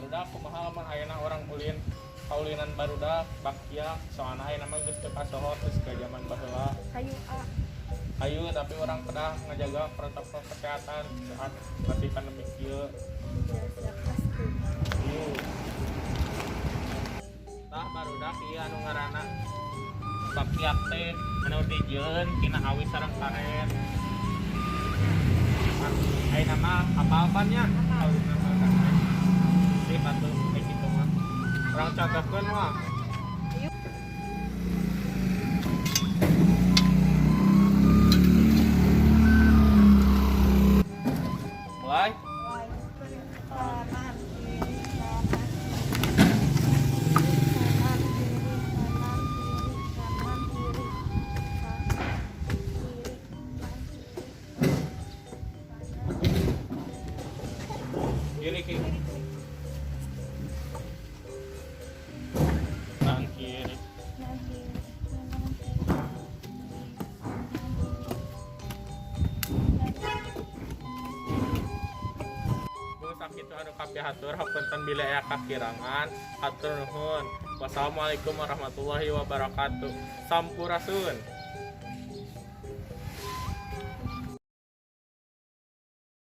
Barudak, kumaha lamun ayeuna urang ulin kaulinan barudak bakyak? Soalna ayeuna mah geus teu kasohor, geus ka zaman baheula. Hayu, A. Ayo, tapi urang kedah ngajaga protokol kesehatan saat masih pandemi kieu. Ya, siap, pasti. Ayo. Tah, barudak, ieu anu ngaranna bakyak teh anu dijieun tina awi sareng karet. Ayeuna mah apal-apal nya? Apal. Kaulinan barudak teh. Sip atuh, kayak gitu mah. Urang contohkeun mah. Ayo. Mulai. Mulai. Kanan, kiri, kanan, kiri, kanan, kiri, kanan, kiri, kanan, kiri, kanan, kiri, kanan, Kiri, kiri. kiri, kiri. Kanan, kiri. Kanan, kiri, kanan, kiri, kanan, kiri, kanan. Bu, sakitu anu kapihatur, hapunten bilih aya kakirangan. Hatur nuhun. Wassalamualaikum warahmatullahi wabarakatuh. Sampurasun.